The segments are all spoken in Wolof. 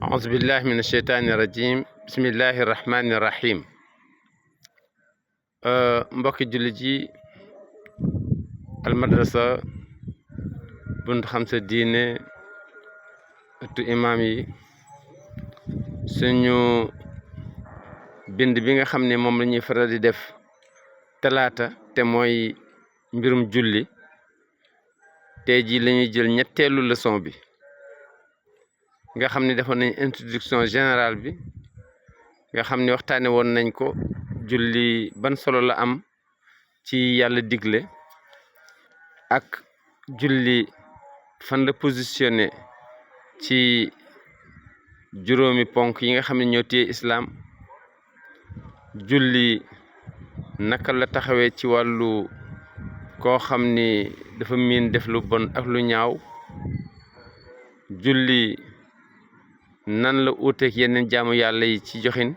أعوذ بالله من الشيطان الرجيم بسم الله الرحمن الرحيم mbokki jullit yi almadrasa bunt xam sa diine ëttu imaam yi suñu bind bi nga xam ne moom la ñuy faral di def talaata te mooy mbirum julli tey jii la ñuy jël ñetteelu leçon bi nga xam ne defoon nañ introduction générale bi nga xam ne waxtaane woon nañ ko julli ban solo la am ci yàlla digle ak julli fan la positionné ci juróomi ponk yi nga xam ne ñoo téye islaam julli naka la taxawee ci wàllu koo xam ni dafa miin def lu bon ak lu ñaaw julli nan la uuteek yeneen jaamu yàlla yi ci joxin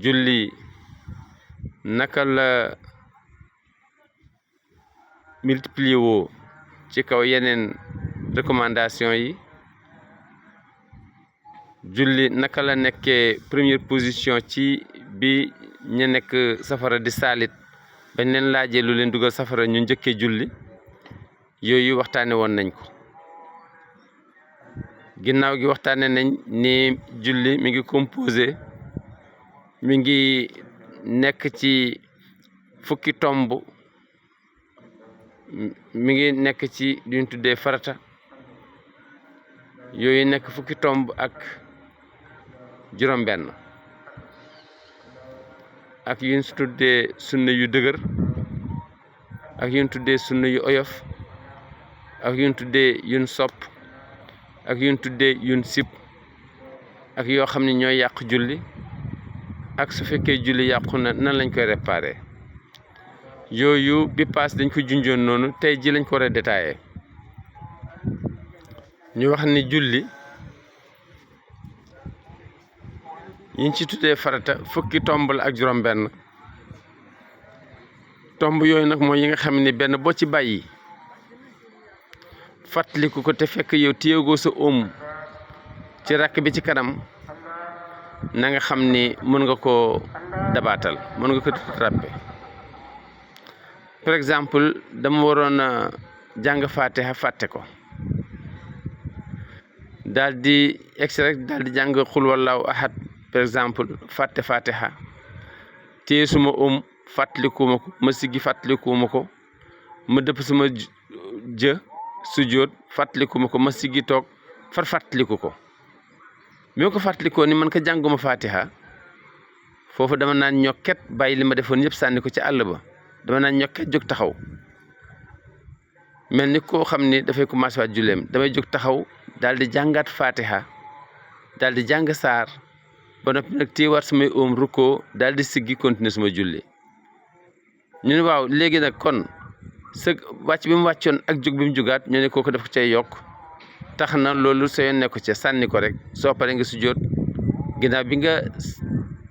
julli naka la multiplier woo ci kaw yeneen recommandation yi julli naka la nekkee première position ci bi ñu nekk safara di saalit bañ leen laajee lu leen dugal safara ñu njëkkee julli yooyu waxtaane woon nañ ko ginnaaw gi waxtaane nañ ni julli mi ngi composé mi ngi nekk ci fukki tomb mi ngi nekk ci duñ tuddee farata yooyu nekk fukki tomb ak juróom-benn ak yuñ tuddee sunna yu dëgër ak yuñ tuddee sunna yu oyof ak yuñ tuddee yuñ sopp ak yuñ tuddee yuñ sib ak yoo xam ne ñooy yàq julli ak su fekkee julli yàqu na nan lañ koy réparer yooyu bi paas dañ ko junjoon noonu tey ji lañ ko war a détaillé ñu wax ni julli yiñ ci tuddee farata fukki tomb la ak juróom-benn tomb yooyu nag mooy yi nga xam ni benn boo ci bàyyi fàttaliku ko te fekk yow téyegoo sa ci rakk bi ci kanam na nga xam ni mën nga koo dabaatal mën nga ko rattrapé par exemple dama waroon a jàng fatiha fàtte ko daal di egsi rek daal di jàng xul wallaahu ahad par exemple fàtte fatiha téye suma fàttalikuuma ko ma siggi fàttalikuuma ko ma dëpp suma jë sujjóot fàttalikuuma ko ma siggi toog far fàttaliku ko bi ma ko fàttalikoo ni man ko jànguma fatiha foofu dama naan ñokket bàyyi li ma defoon yëpp sànni ko ci àll ba dama naan ñokket jóg taxaw mel ni koo xam ni dafay commencé waat julleem damay jóg taxaw daal di jàngaat fatiha daal di jàng saar ba noppi nag téewaat sumay rukkoo daal di siggi continuer suma julli ñu ne waaw léegi nag kon sa wàcc bi mu wàccoon ak jóg bi mu jógaat ñu ne kooku daf ko cay yokk tax na loolu soo yoon nekku ca sànni ko rek soo paree nga sujjóot ginnaaw bi nga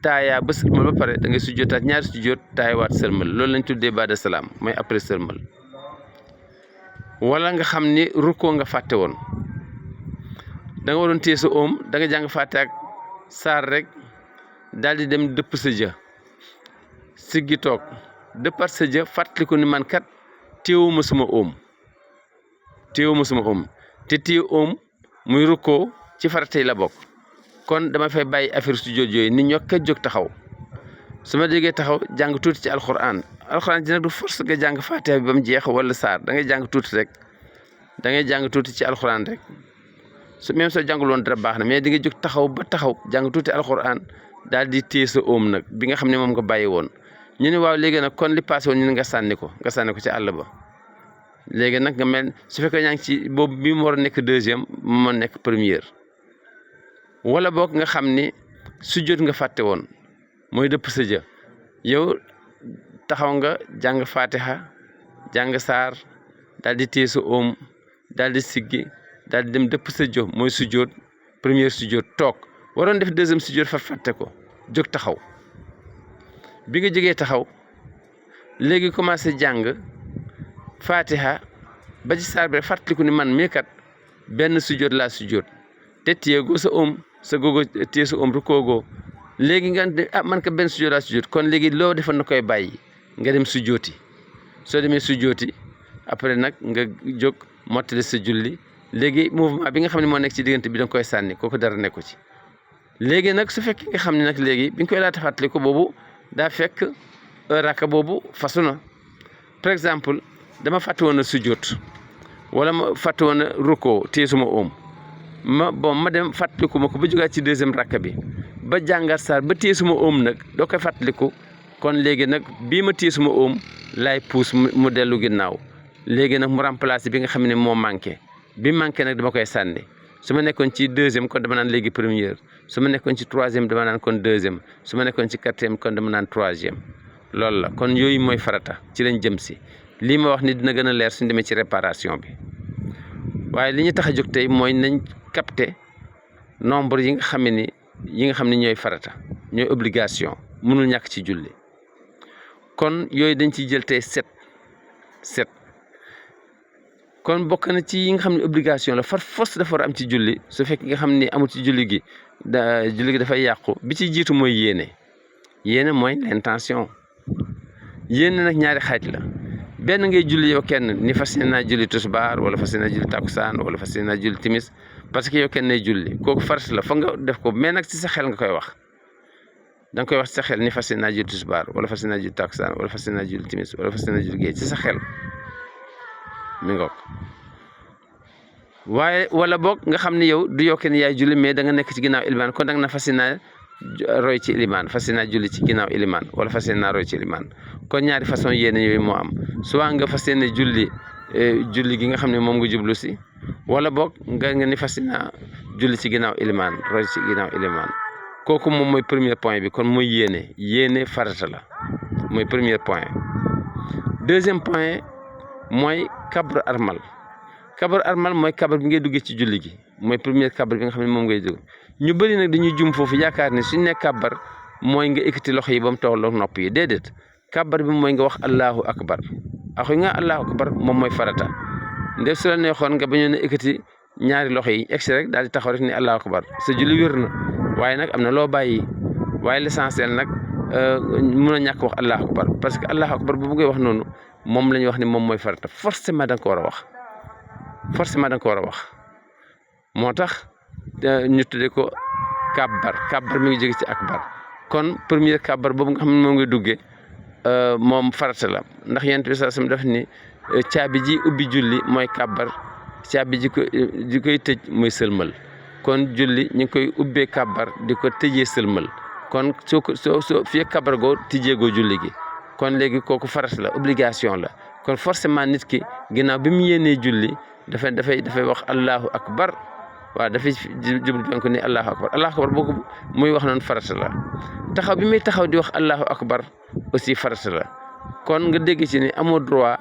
taayaa ba sëlmal ba pare da ngay sujjóotaat ñaari sujjóot taayawaat sëlmal loolu lañ tuddee baada salaam mooy après sëlmal wala nga xam ni rukkoo nga fàtte woon da nga waroon téye sa da nga jàng fàtte ak saar rek daal di dem dëpp sa jë siggi toog dëppaat sa jë fàttaliku ni man kat téewuma suma te téye muy rukkoo ci farata yi la bokk kon dama fay bàyyi affaire sujjóot yooyu ni ñokk jóg taxaw su ma jógee taxaw jàng tuuti ci alxuraan ji nag du force nga jàng fatiha bi ba mu jeex wala saar da ngay jàng tuuti rek da ngay jàng tuuti ci alxuraan rek su même soo jàngul woon dara baax na mais di nga jóg taxaw ba taxaw jàng tuuti alxuraan daal di téye sa nag bi nga xam ne moom nga bàyyi woon ñu ne waaw léegi nag kon li passé woon ñu ne nga sànni ko ci àll ba léegi nag nga mel su fekkee ñaa ngi ci boobu bi mu war a nekk deuxième moo nekk première wala boog nga xam ni sujjóot nga fàtte woon mooy dëpp sa jë yow taxaw nga jàng fatiha jàng saar daal di téye sa daal di siggi daal di dem dëpp sa jë mooy sujjóot première sujjóot toog waroon def deuxième sujjóot fàtte ko jóg taxaw bi nga jógee taxaw léegi commencé jàng fatiha ba ci saar bi rek fàttaliku ni man mii kat benn sujjóot laa sujjóot te téyegoo sa sa googo téye sa rukkoo goo léegi nga man ka benn sujjóot laa sujjóot kon léegi loo defoon na koy bàyyi nga dem sujjóoti soo demee sujjóoti après nag nga jóg mottali sa julli léegi mouvement bi nga xam ne moo nekk ci diggante bi da nga koy sànni kooku dara nekku ci léegi nag su fekkee nga xam ne nag léegi bi nga koy laata fàttali ko boobu daa fekk rakka boobu fasu na par exemple dama fàtte woon a sujjóot wala ma fàtte woon a rukkoo téye suma ma dem fàttaliku ma ko ba jógaat ci deuxième rakka bi ba jàngat saar ba téye suma nag doo koy fàttaliku kon léegi nag bii ma téye suma laay puus mu dellu ginnaaw léegi nag mu remplacer bi nga xam ne moo manqué bi manqué nag dama koy sànni su ma nekkoon ci deuxième kon dama naan léegi première su ma nekkoon ci troisième dama naan kon deuxième su ma nekkoon ci quatrième kon dama naan troisième loolu la kon yooyu mooy farata ci lañ jëm si lii ma wax ni dina gën a leer suñu demee ci réparation bi waaye li ñu tax a jóg tey mooy nañ capter nombre yi nga xam ne ñooy farata ñooy obligation mënul ñàkk ci julli kon yooyu dañ ciy jël tey set kon bokk na ci yi nga xam ne obligation la far force dafa war a am ci julli su fekk nga xam ne amul ci julli gi dafay yàqu bi ci jiitu mooy yéene mooy l'intention yéene nag ñaari xaaj la benn ngay julli yow kenn ni fas yéene naa julli tisbaar wala fas yéene naa julli takkusaan wala fas yéene naa julli timis parce que yow kenn nay julli kooku farata la fa nga def ko mais nag ci sa xel nga koy wax da nga koy wax ci sa xel ni fas yéene naa julli tisbaar wala fas yéene naa julli takkusaan wala fas yéene naa julli timis wala fas yéene naa julli géej ci sa xel mi ngoog waaye wala boog nga xam ne yow du yow kenn yaay julli mais da nga nekk ci ginnaaw ilimaan kon da nga na fas yéene roy ci ilimaan fas yéene julli ci ginnaaw ilimaan wala fas yéene roy ci ilimaan kon ñaari façon yéene yooyu moo am soit nga fas yéene julli gi nga xam ne moom nga jublu si wala boog nga ni fas yéene julli ci ginnaaw ilimaan roy ci ginnaaw ilimaan kooku moom mooy premier point bi kon mooy yéene farata la mooy premier point deuxième point mooy kabar armal mooy kabar bi ngay duggee ci julli gi mooy premier kabar bi nga xam ne moom ngay dugg ñu bëri nag dañuy jum foofu yaakaar ne suñ ne kabar mooy nga ekkati loxo yi ba mu tolloog nopp yi déedéet kabar bi mooy nga wax allahu akbar axu nga allahu akbar moom mooy farata ndef su la neexoon nga bañoon a ekkati ñaari loxo yi egsi rek daal di taxaw rek ni allahu akbar sa julli wér na waaye nag am na loo bàyyi waaye l'essentiel nag mun a ñàkk wax allahu akbar parce que allahu akbar bu ngay wax noonu moom la ñuy wax ni moom mooy farata forcément da nga ko war a wax moo tax ñu tuddee ko kabbar mi ngi jóge ci akbar kon premier kabbar boobu nga xam ne moom ngay duggee moom farata la ndax yonent bi sallallahu alayhi wasallam daf ni caabi ji ubbi julli mooy kabbar caabi ji koy tëj mooy sëlmal kon julli ñu ngi koy ubbee kabbar di ko tëjee sëlmal kon soo fii kabbar goo tijjee goo julli gi kon léegi kooku farata la obligation la kon forcément nit ki ginnaaw bi mu yéenee julli dafay wax allahu akbar waaw dafay jublu ko ni allahu akbar boobu muy wax noonu farata la taxaw bi muy taxaw di wax allahu akbar aussi farata la kon nga dégg ci ni amoo droit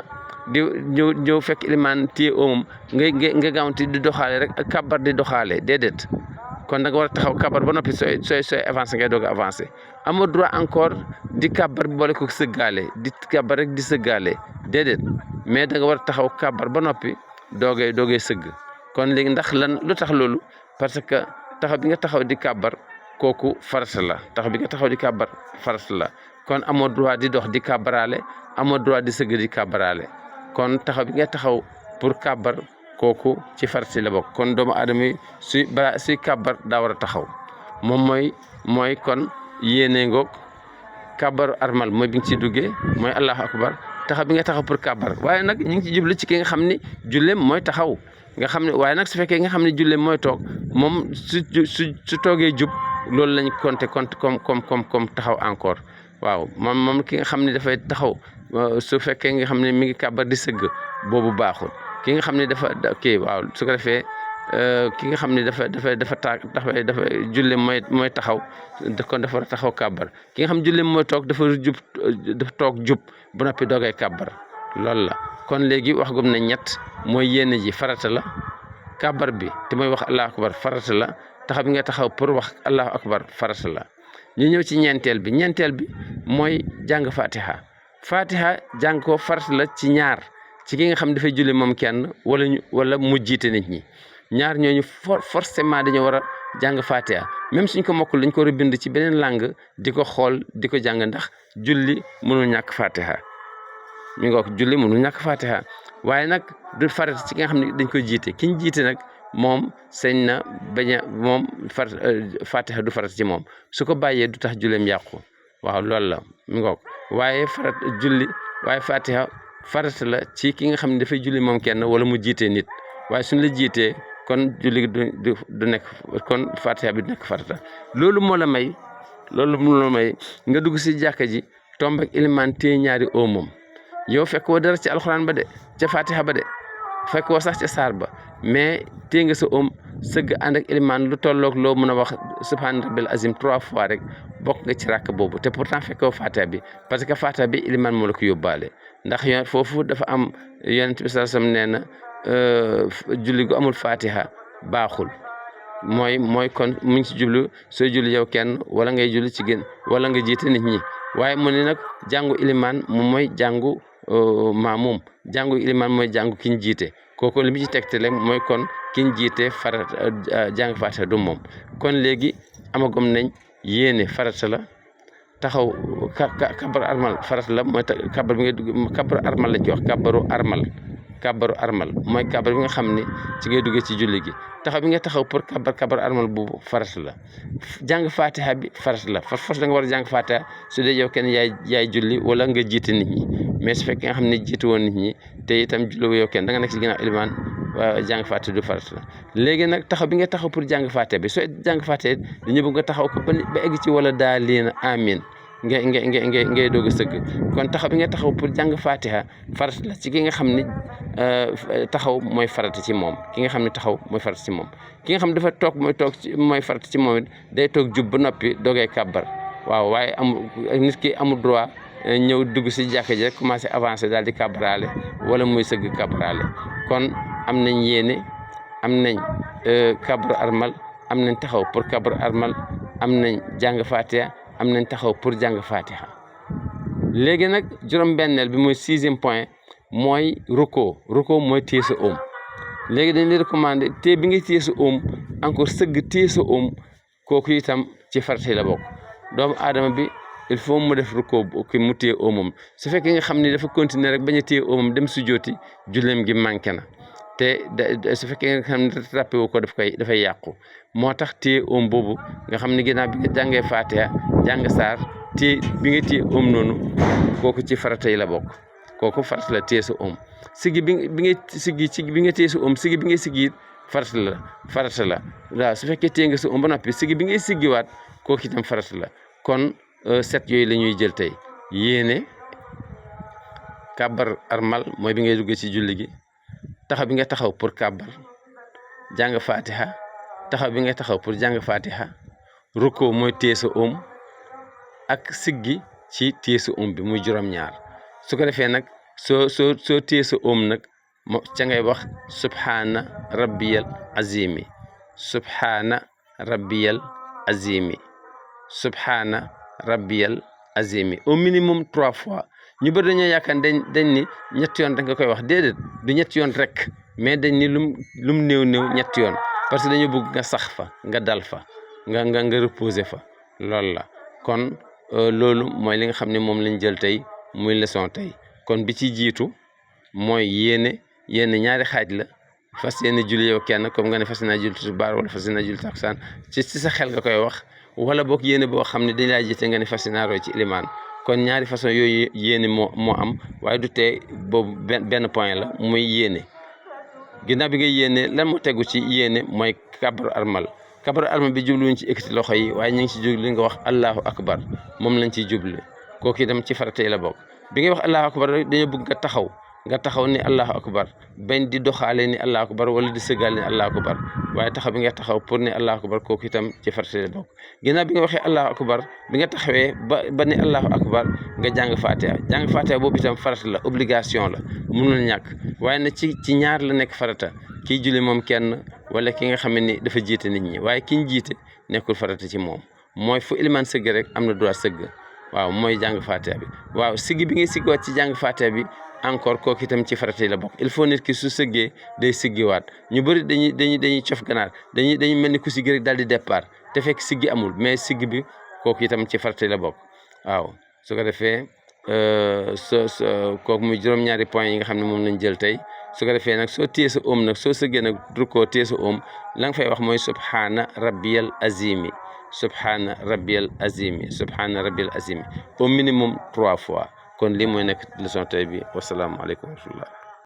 di ñëw fekk ilimaan téye oomam nga gaawante di doxaale rek ak kabar di doxaale déedéet kon da nga war a taxaw kabar ba noppi sooy avancé ngay doog a avancé amoo droit encore di kabar bi boole ko sëggaale di kabar rek di sëggaale déedéet mais da nga war a taxaw kabar ba noppi doogee sëgg kon léegi ndax lu tax loolu parce que taxaw bi nga taxaw di kabar kooku farata la taxaw bi nga taxaw di kabar farata la kon amoo droit di dox di kabaraale amoo droit di sëgg di kabaraale kon taxaw bi nga taxaw pour kabar kooku ci farata la bokk kon doomu aadama yi suy kabar daa war a taxaw moom mooy kon yéene ngoog kabaru armal mooy bi nga ciy duggee mooy allahu akbar taxaw bi nga taxaw pour kabar waaye nag ñu ngi ci jublu ci ki nga xam ni julleem mooy taxaw nga xam ne waaye nag su fekkee nga xam ne julleem mooy toog moom su toogee jub loolu lañ compté comme taxaw encore waaw moom ki nga xam ne dafay taxaw su fekkee nga xam ne mi ngi kabar di sëgg boobu baaxul ki nga xam ne dafa waaw su ko defee ki nga xam ne dafa julle mooy taxaw kon dafa war a taxaw kàbbar ki nga xam julle mooy toog dafa toog jub bu noppi doogay kàbbar loolu la kon léegi wax gum na ñett mooy yéene ji farata la kàbbar bi te mooy wax allahu akbar farata la taxaw bi nga taxaw pour wax allahu akbar farata la ñu ñëw ci ñeenteel bi mooy jàng fatiha jàng ko farata la ci ñaar ci ki nga xam dafay julli moom kenn wala mu jiite nit ñi ñaar ñooñu forcément dañoo war a jàng fatiha même suñ ko mokkul dañ ko war a bind ci beneen langue di ko xool di ko jàng ndax julli mënul ñàkk fatiha mi nga ko julli mënul ñàkk fatiha waaye nag du farata ci ki nga xam ne dañ koy jiite ki ñu jiite nag moom sañ na bañ a moom fatiha du farata ci moom su ko bàyyee du tax julleem yàqu waaw loolu la mi nga ko waaye fatiha farata la ci ki nga xam ne dafay julli moom kenn wala mu jiitee nit waaye suñ la jiitee kon julli du nekk kon fatiha bi du nekk farata loolu moo la may nga dugg si jàkka ji tomb ak ilimaan téye ñaari oomam yow fekkoo dara ci alxuraan ba de ca fatiha ba de fekkoo sax ca saar ba mais téye nga sa oom sëgg ànd ak ilimaan lu tolloog loo mën a wax subhaana rabbil azim 3 fois rek bokk nga ci ràkk boobu te pourtant fekkoo fatiha bi parce que fatiha bi ilimaan moo la ko yóbbaale ndax yoon foofu dafa am yonent bi sallallahu alayhi wasallam nee na julli gu amul fatiha baaxul mooy kon mu ngi ci jublu sooy julli yow kenn wala ngay julli ci gën wala nga jiite nit ñi waaye mu ne nag jàngu ilimaan moom mooy jàngu maamum jàngu ilimaan mooy jàngu ki ñu jiite kooku li mu ci tegtale mooy kon ki ñu jiite farata jàng fatiha du moom kon léegi amagom nañ yéene farata la taxaw kabar armal farata la mooy kabar bi nga dugg kabar armal lañ ci wax kabaru armal mooy kabar bi nga xam ni ci ngay duggee ci julli gi taxaw bi nga taxaw pour kabar armal boobu farata la jàng fatiha bi farata la fas da nga war a jàng fatiha su dee yow kenn yaay julli wala nga jiite nit ñi mais su fekkee nga xam ne jiite woon nit ñi te itam julli yow kenn da nga nekk ci ginnaaw ilimaan jàng fatiha du farata la léegi nag taxaw bi nga taxaw pour jàng fatiha bi soo jàng fatiha dañu bëgg nga taxaw ko ba egg ci wala daa liina amin ngay doog a sëgg kon taxaw bi nga taxaw pour jàng fatiha farata la ci ki nga xam ne taxaw mooy farata ci moom ki nga xam ne taxaw mooy farata ci moom ki nga xam ne dafa toog mooy farata ci moom it day toog jub ba noppi doogay kàbbar waaw waaye nit ki amul droit ñëw dugg si jàkka ji rek commencé avancer daal di kàbbaraale wala muy sëgg kàbbaraale kon am nañ yéene am nañ kabaru armal am nañ taxaw pour kabaru armal am nañ jàng fatiha am nañ taxaw pour jàng fatiha léegi nag juróom-benneel bi mooy 6e point mooy ruko mooy téye sa oom léegi dañ lay recommandé téye bi nga téye sa oom encore sëgg téye sa oom kooku itam ci farata la bokk doomu aadama bi il faut mu def ruko mu téye oomam su fekkee nga xam ne dafa continuer rek bañ a téye oomam dem su jooti julleem gi manqué na te su fekkee nga xam ne rattrapé wu ko dafay yàqu moo tax téye oom boobu nga xam ne ginnaaw bi nga jàngee fatiha jàng saar téye bi nga téye oom noonu kooku ci farata yi la bokk kooku farata la téye sa oom sigi bi nga téye sa oom sigi bi ngay sigi farata la waaw su fekkee téye nga sa oom ba noppi sigi bi ngay siggiwaat kooku itam farata la kon set yooyu la ñuy jël tey yéene kàbbar armal mooy bi ngay duggee ci julli gi taxaw bi nga taxaw pour kàbbar jàng fatiha taxaw bi nga taxaw pour jàng fatiha ruko mooy téye sa oom ak siggi ci téye sa oom bi muy juróom-ñaar su ko defee nag soo téye sa oom nag ca ngay wax subhaana rabbiyal azimi subhaana rabbiyal azimi subhaana rabbiyal azimi au minimum 3 fois ñu bëri dañoo yaakaar dañ ni ñetti yoon rek nga koy wax déedéet du ñetti yoon rek mais dañ ni lum néew ñetti yoon parce que dañu bëgg nga sax fa nga dal fa nga reposer fa loolu la kon loolu mooy li nga xam ne moom lañ jël tey muy leçon tey kon bi ci jiitu mooy yéene ñaari xaaj la fas yéene julli yow kenn comme nga ne fas yéene julli tisbaar wala fas yéene julli takkusaan ci sa xel nga koy wax wala boog yéene boo xam ne dañ laa jiite nga ne fas yéene roy ci ilimaan kon ñaari façon yooyu yéene moo am waaye du tee boobu benn point la muy yéene ginnaaw bi nga yéene lan moo tegu ci yéene mooy kabaru armal bi jubluwuñ ci ekkati loxo yi waaye ñu ngi ci jublu li nga wax allahu akbar moom lañ ciy jublu kooku itam ci farata yi la bokk bi ngay wax allahu akbar rek dañoo bëgg nga taxaw ni allahu akbar bañ di doxaale ni allahu akbar wala di sëggaale ni allahu akbar waaye taxaw bi nga taxaw pour ni allahu akbar kooku itam ci farata yi la bokk ginnaaw bi nga waxee allahu akbar bi nga taxawee ba ni allahu akbar nga jàng fatiha boobu itam farata la obligation la mënul ñàkk waaye na ci ñaar la nekk farata kii julli moom kenn wala ki nga xam ne ni dafa jiite nit ñi waaye ki ñu jiite nekkul farata ci moom mooy fu ilimaan sëgg rek am na droit sëgg waaw mooy jàng fatiha bi waaw siggi bi ngay siggiwaat ci jàng fatiha bi encore kooku itam ci farata yi la bokk il faut nit ki su sëggee day siggiwaat ñu bëri dañuy cof ganaar dañuy mel ni ku siggi rek daal di départ te fekk siggi amul mais siggi bi kooku itam ci farata yi la bokk waaw su ko defee kooku muy juróom-ñaari point yi nga xam ne moom lañ jël tey su ko defee nag soo téye sa nag soo sëggee nag rukkoo téye sa la nga fay wax mooy subhaana rabbiyal azimi subhaana rabbiyal azimi subhaana rabbiyal azimi au minimum 3 fois kon lii mooy nekk leçon tey bi wasalaamaaleykum wa rahmatullah